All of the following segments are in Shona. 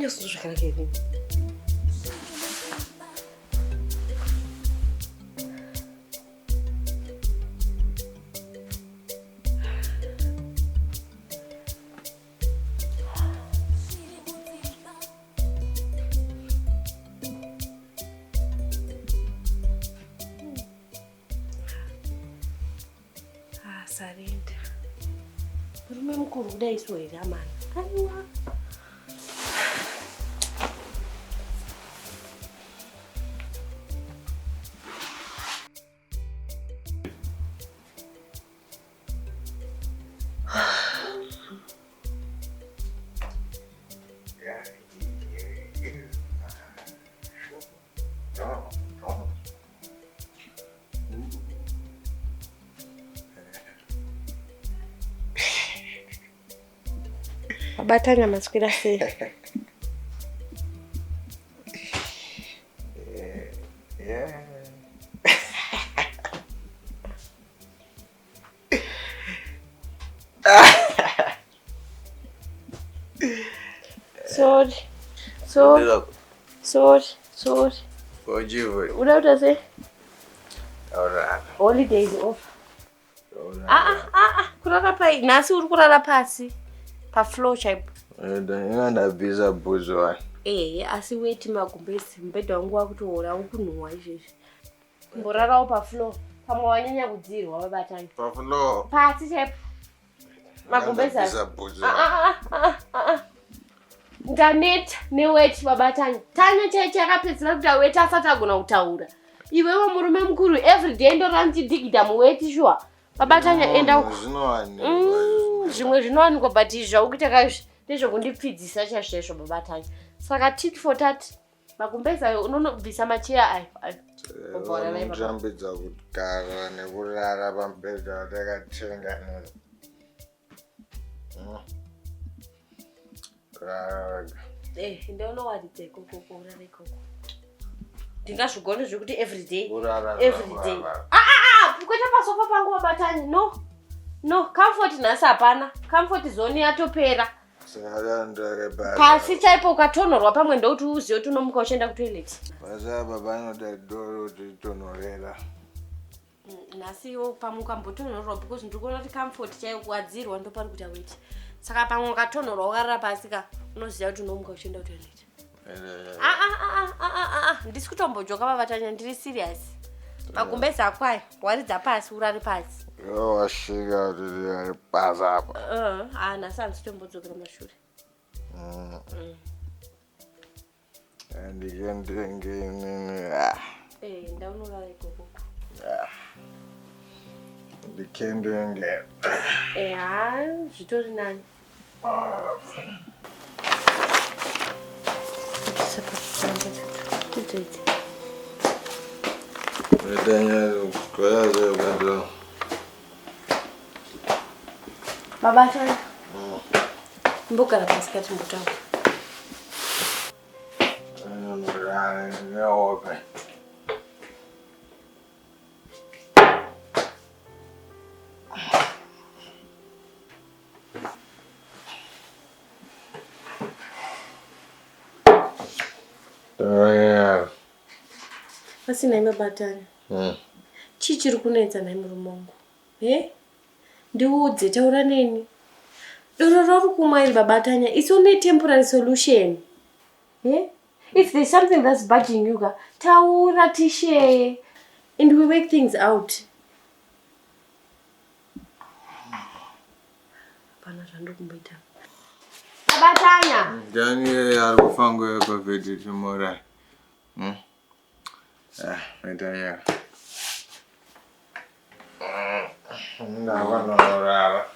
Ndinyatsonzwa zvakanaka here? Ah, sarenda. Murume mukuru kudai so here amana? Aiwa. Vabatanya maswera sei? Sorry. Sorry. Sorry. Sorry. Ojiwe. Uda kuita sei? Alright. Holiday is off. Ah ah ah ah kurara pai nhasi uri kurara pasi pafloor chaipo. Ina ndabvisa bhutsu wani. Ehe asi weti magumbezi mubhedha wangu wakutoora ukunhuhwa izvezvi. Mborarawo pafloor pamwe wanyanya kudziirwa vabatani. Pafloor. Pasi chaipo. Magumbezi Ndabvisa bhutsu. Ah, ah, ah, ah, ah. Ndaneta neweti babatanya. Tanya chai chakapedzisira kuita weti asati agona kutaura. Iwewe murume mukuru everyday ndorara ndichidhigidha muweti shuwa. Babatanya enda uko. Zvinowanikwa. Zvimwe zvinowanikwa but izvi zvakuita kaizvi ndezvekundipfidzisa chaizvo babatanya. Saka tit for tat. Magumbezi ayo unonobvisa macheya ayo ayo. Ubva warara ipapo. Unotambidza kugara nekurara pamubhedha watakatenga ne. Rara wega. Eh, ndaunowaridza ikoko kurara ikoko. Ndingazvigone zvekuti everyday. Kurara. Everyday. kurara. Ah ah ah, kwete pasofa pangu babatani. No. No, comfort nhasi hapana. Comfort zone yatopera. Saka ndake basa. Pasi chaipo ukatonhorwa pamwe ndokuti uzive kuti unomuka uchienda kutoilet. Basa apa panoda doro kuti ritonhorera. Nhasi iwo pamwe ukambotonhorwa because ndiri kuona kuti comfort chaiyo kuwadzirwa ndopari kuita weti. Saka pamwe ukatonhorwa ukarara pasi ka unoziva kuti unomuka uchienda kutoilet. Ah ah ah ah ah ah ndisi kutombojoka vavatanya ndiri serious. Magumbezi ako ayo waridza pasi urare pasi. Yo wasvika kuti ari pasi apa. Ah nhasi handisi kutombodzokera mashure. Andikendenge inini. Ah. Eh, ndaunorara ikoko. Ndikendenge. Eh, ha zvitori nani. Tidzoidzi. Ndanya kugara ukadaro. Baba Tanya. Mbogara pasi kati mbotaura. Anorara nehope. Yeah. Asi nhai baba Tanya. Chii chiri kunetsa nhai murume wangu? He? Ndiudze, taura neni. Doro rori kumwa iri baba Tanya, it's only temporary solution. He? If there's something that's bugging you, ka, taura tishare and we work things out. Hapana zvandokumboita. Baba Tanya. Ndiani ari kufango yeCovid tomorrow? Ah, maitanya. Ndavanorara.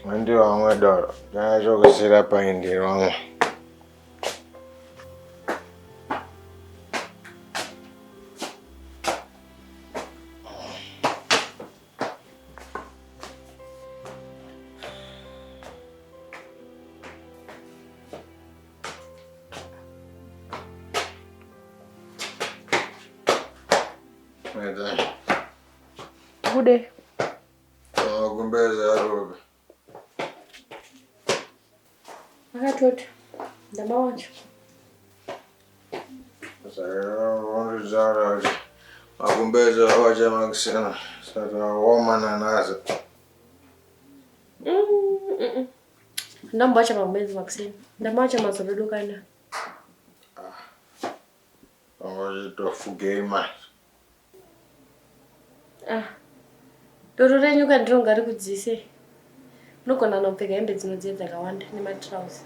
Ndi wamwe doro. Ndanachokusira paindi wamwe. Maitanya. Bude. Magumbezi arobe. Akatota. Ndamawacha. Saka magumbeze awacha makusena. Saka woma nanasi. Ndambowacha magumbeze makuseni. Ndamawacha mazuva kana. Ah. Wangachitofugei manje. Ah. Doro renyu kandiro rikudzise. Unogona kupfeka hembe dzinodziya dzakawanda nematrauzi.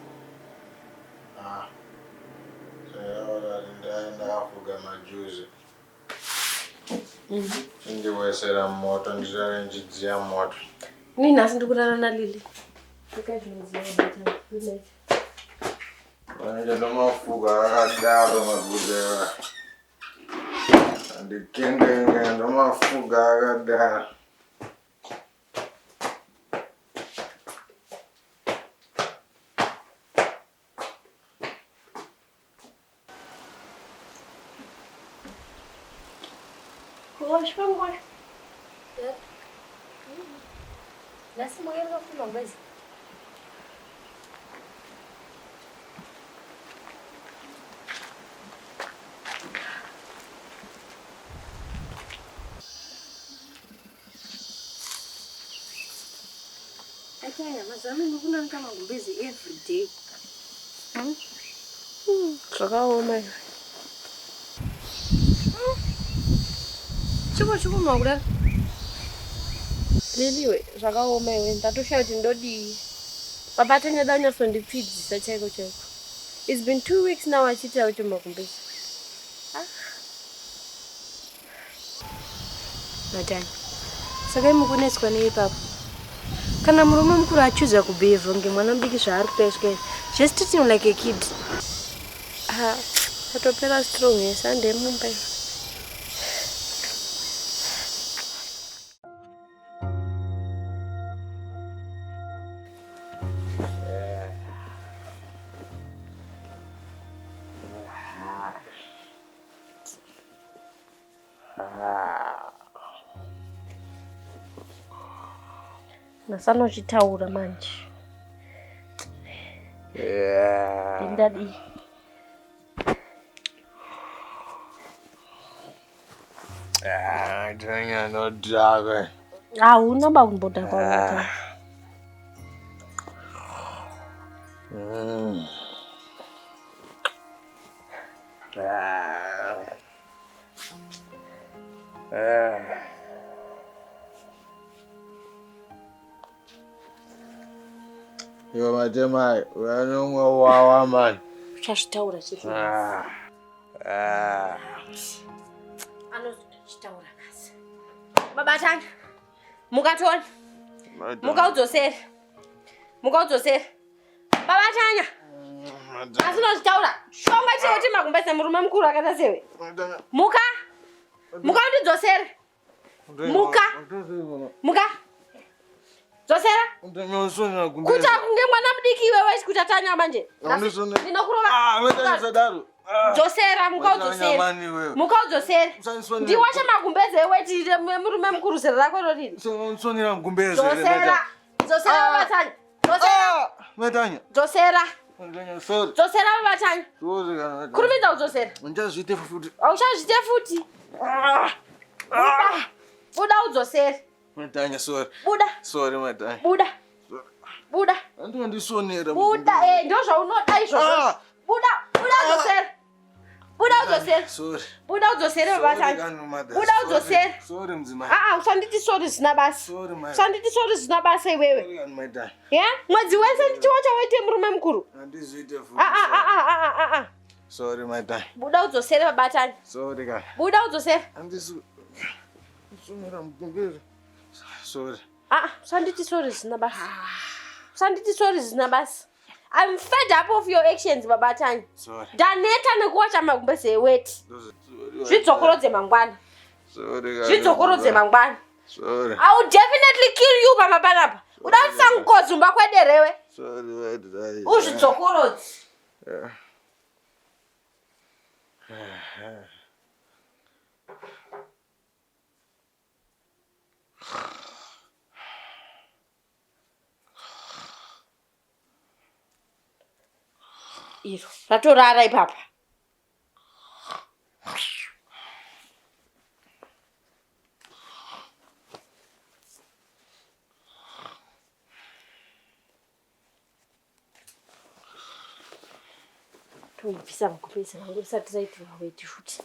Ah. Saka ndakafuga majuzi. Chindiwesera moto ndisare ndichidziya moto. Ini nhasi ndikurara naLily. Pfeka zvinodziya bata. Good night. Manje ndomafuga akadaro magumbeze. Andikengenge ndomafuga akadaro. Nhasi moyo ndakafuma ngwezi. Achaya, mazuva ano mukunanga magumbezi every day. Zvakaoma iwe. Chiko chikuma kudaro. Liliwe, zvakaoma iwe. Ndatoshaya kuti ndodii. Baba Tanya unyatsondipfidzisa chaiko chaiko. It's been 2 weeks now achiita kuti magumbezi. Madhani, saka imi mukunetswa nei ipapo? Kana murume mukuru achuza kubehave kunge mwana mudiki zvaari kuita izvi, just treat him like a kid. Ha, atopera strong yese handei mumba iwe. Nasanochitaura manje. Ndadii? Ah, Tanya ndodhakwa. Hauna ba kumbodhakwa wega. Iwe matemai, uyanomwa wawa mani. Uchazvitaura chete. Anozochitaura nhasi. Baba Tanya, muka tione. Muka udzosere. Muka udzosere. Baba Tanya. Asi unozvitaura. Shonga chete magumbeze murume mukuru akaita sewe. Muka. Muka undidzosere. Muka. Muka. Dzosera. Kuita kunge mwana mudiki iwewe kuita Tanya manje. Ndinokurova. Dzosera, muka udzosere. Muka udzosere. Ndiwache magumbeze eweti murume mukuru zera rako roriri. Usonera mugumbeze. Dzosera. Dzosera baba Tanya. Dzosera. Matanya. Dzosera. Sorry. Dzosera baba Tanya. Sorry kana. Kurumidza kudzosera. Ndichazviite futi. Auchazviite futi. Buda udzosere. Matanya sorry. Buda. Sorry Matanya. Buda. Buda. Andondisonera. Buda ndo zvaunoda izvozvo. Buda. Buda udzosere. Buda udzosere. Sorry. Buda udzosere baba Tanya. Buda udzosere. Sorry mudzimai. Usanditi sorry zvisina basa. Sorry mai. Usanditi sorry zvisina basa iwewe. Sorry Matanya. Yeah? Mwedzi wese ndichiwacha waite murume mukuru. Handizviite futi. Sorry Matanya. Buda udzosere baba Tanya. Sorry kana. Buda udzosere. Handisi sonera mugumbeze. Sorry. Usanditi sorry zvisina basa. Usanditi sorry zvisina basa. I'm fed up of your actions baba Tanya. Sorry. Ndaneta nekuwacha magumbeze eweti. Zvidzokorodze mangwana. Sorry. Zvidzokorodze mangwana. Sorry. I will definitely kill you pama panapa. Uda kusangozi umba kwederewe. Sorry Matanya. Uzvidzokorodze. Yeah. Iro ratorara ipapa. Tobvisa mukupesa rangu risati raitirwa weti futi.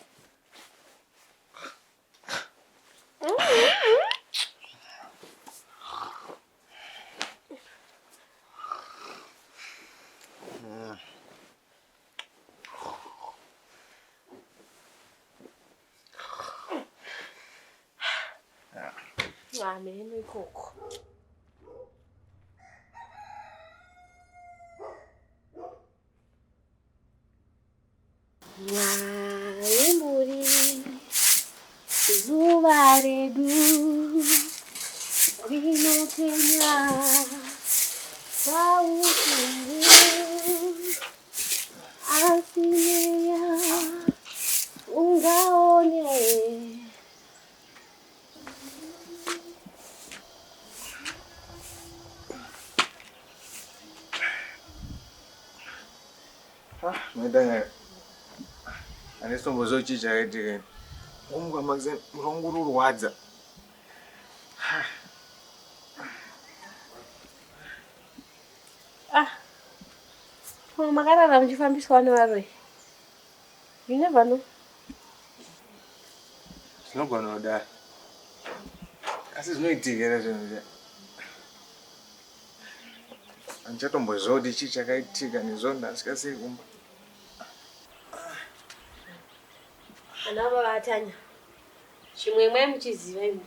Ameno ikoko. Mwari muri zuva redu rinopenya paukungu asi mweya ungaone. Ah, maita handisitomboziva chii chakaitika ini. Ngomuka makuseni murongo uri kurwadza. Ah, makarara muchifambiswa nevaroyi. You never know. Zvinogona kudaro. Asi zvinoitika here zvinhu izvi? Handichatomboziva kuti chii chakaitika nezvo ndasvika sei kumba. Ana baba Tanya. Chimwe mai muchiziva imi.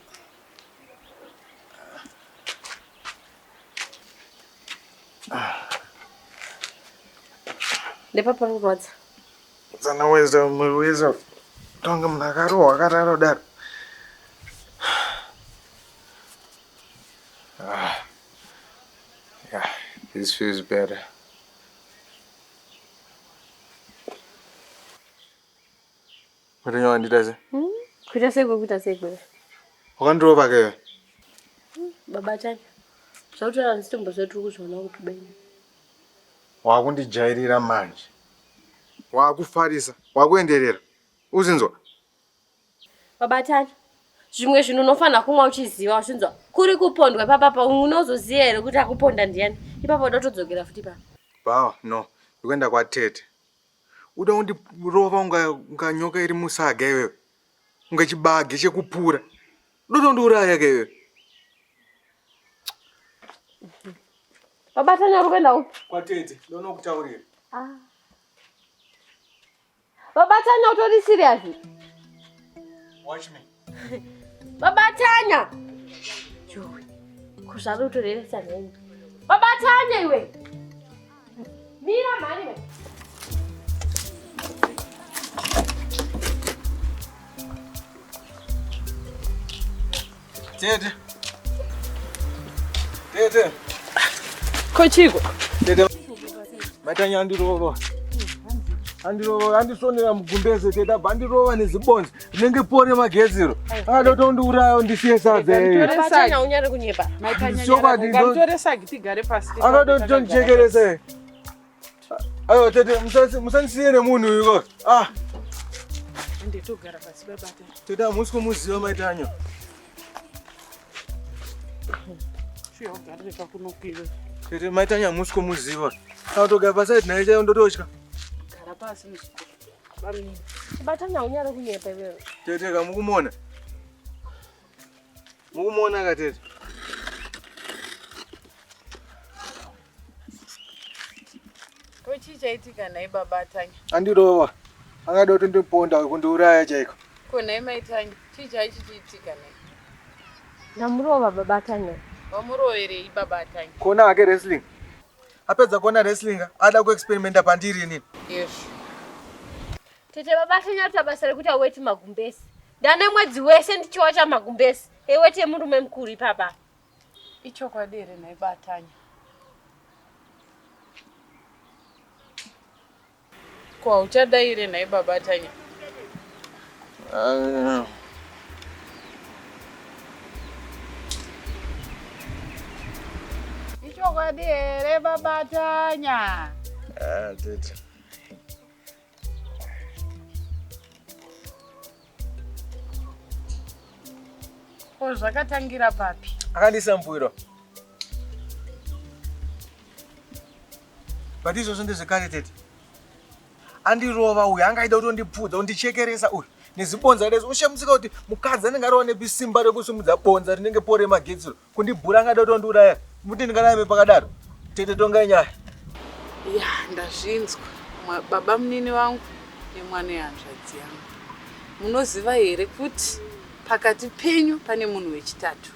Ndepapa kurwadza. Tsana weza mwiri wese tonga munhu akarohwa akarara kudaro. Ah. Yeah, this feels better. Mutenyo wandita sei? Hmm? Kuita sei kuita sei kwe? Wakandirova ke? Baba Tanya. Zvakutaura ndisitomboziva tiri kuzviona kupi benyu. Wakundijairira manje. Wakufarisa, wakuenderera. Uzinzwa? Baba Tanya. Zvimwe zvinhu unofanira kumwa uchiziva uchinzwa kuri kupondwa ipapa unozoziva here kuti akuponda ndiani ipapo uda kutodzokera futi papa. Bawa, no. Ndikuenda kwatete. Uda kundirova unga nyoka iri musaga iwewe. Unga chibage chekupura. Uda kutondiuraya ke iwewe. Baba Tanya uri kuenda upi? Kwatete, ndonokutaurira. Ah. Baba Tanya utori serious? Watch me. Baba Tanya. Joey. Kuzvara utoreresa neni. Baba Tanya iwe. Mira mhani iwe. Tete. Tete. Ko chiko? Tete. Matanya andirova. Andirova, andisonera mugumbeze tete, abva andirova nezibonzi rinenge pore magetsiro. Akada kutondiuraya ndisiye sadza. Baba Tanya unyare kunyepa. Chokwadi, Ngamutore sagi tigare pasi. Akada kutondichekeresa. Aiwa tete, musandisiye nemunhu uyu ko. Ah, Nditogara pasi baba Tanya. tete hamusi kumuziva Maitanya. Shuya ugarire pakunokwira. Tete Maitanya hamusi kumuziva. Kana kutogara pasaidi naye chaiyo ndototya. Gara pasi muzukuru. Baba Tanya unyare kunyepa iwewe. Tete ka mukumuona? Mukumuona ka tete? Ko chii chaitika nhai baba Tanya? Andirova. Akada kutondiponda kundiuraya chaiko. Ko nhai mai Tanya, chii chaichichiitika nhai? Ndamurova baba Tanya. Wamuroverei baba Tanya? Kuona hake wrestling. Apedza kuona wrestling ada kuexperimenta pandiri inini. Yezvo. Tete baba Tanya kuita basa rekuti aweti magumbezi. Ndane mwedzi wese ndichiwacha magumbezi. Eweti emurume mukuru ipapa. Ichokwadi here nhai baba Tanya? Ko hauchadai here nhai baba Tanya? Ichokwadi here baba Tanya? Ah, tete. Ko zvakatangira papi? Akandiisa mupfuwiro. But izvozvo ndezvekare tete. Andirova uyu angaida kutondipfuudza kundichekeresa uyu nezibonza rese ushamusika kuti mukadzi anenge arova nepi simba rekusimudza bonza rinenge pore magetsi kundibhura angada kutondiuraya muti ndingararame pakadaro tete tongai nyaya. Ya ndazvinzwa baba munini vangu nemwana yehanzvadzi yangu. Munoziva here kuti pakati penyu pane munhu wechitatu?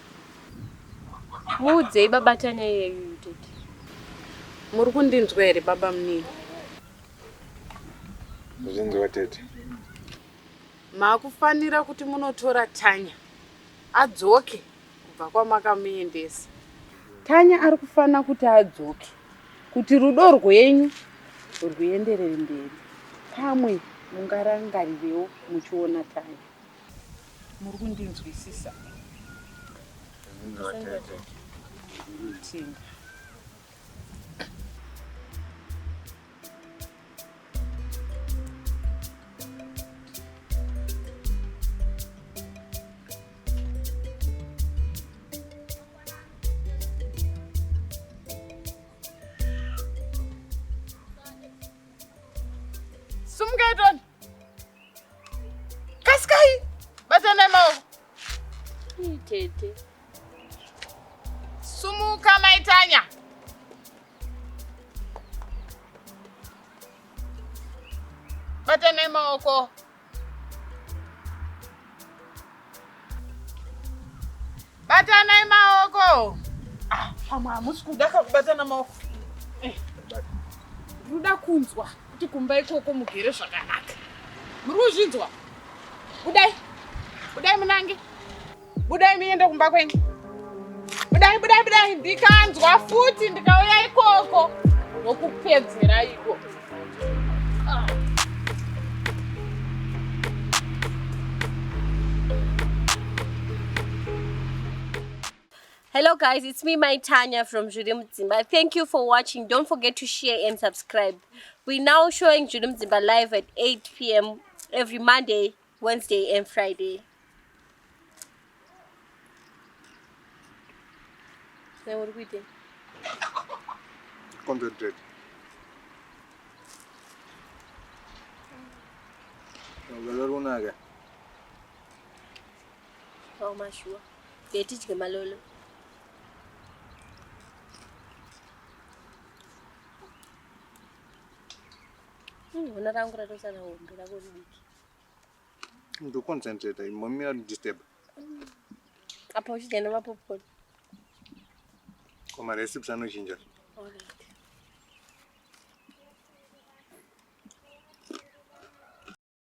Muudzei baba Tanya iyeyu tete. Muri kundinzwa here baba munini? Zvinzwa tete. Makufanira kuti munotora Tanya adzoke kubva kwamakamuendesa. Tanya ari kufanira kuti adzoke kuti rudo rwenyu rwuenderere mberi. Pamwe mungarangarirewo muchiona Tanya. Muri kundinzwisisa? Tinda. Sumukai Tony. Kasikai. Batanai maoko. Tete. Sumuka maitanya. Batanai maoko. Batanai maoko. Ah, pamwe hamusi kuda kakubatana maoko. Eh. Ndinoda kunzwa kuti kumba ikoko mugere zvakanaka. Muri kuzvinzwa? Budai. Budai munange. Budai muende kumba kwenyu. Budai, budai, budai. Ndikanzwa futi ndikauya ikoko ndokupedzera iko. Ah. Hello guys, it's me, my Tanya from Zviri Mudzimba. Thank you for watching. Don't forget to share and subscribe. We're now showing Zviri Mudzimba live at 8 p.m. every Monday, Wednesday and Friday. Sei uri kuitei? Concentrate. Runaka. Oh, mashuwa. Ngetidye malolo. Hona rangu ratosara hombe rako ridiki. Ndoconcentrate, momira disturb. Apa uchidya nemapopcorn. Ko marecipes anochinja. Alright.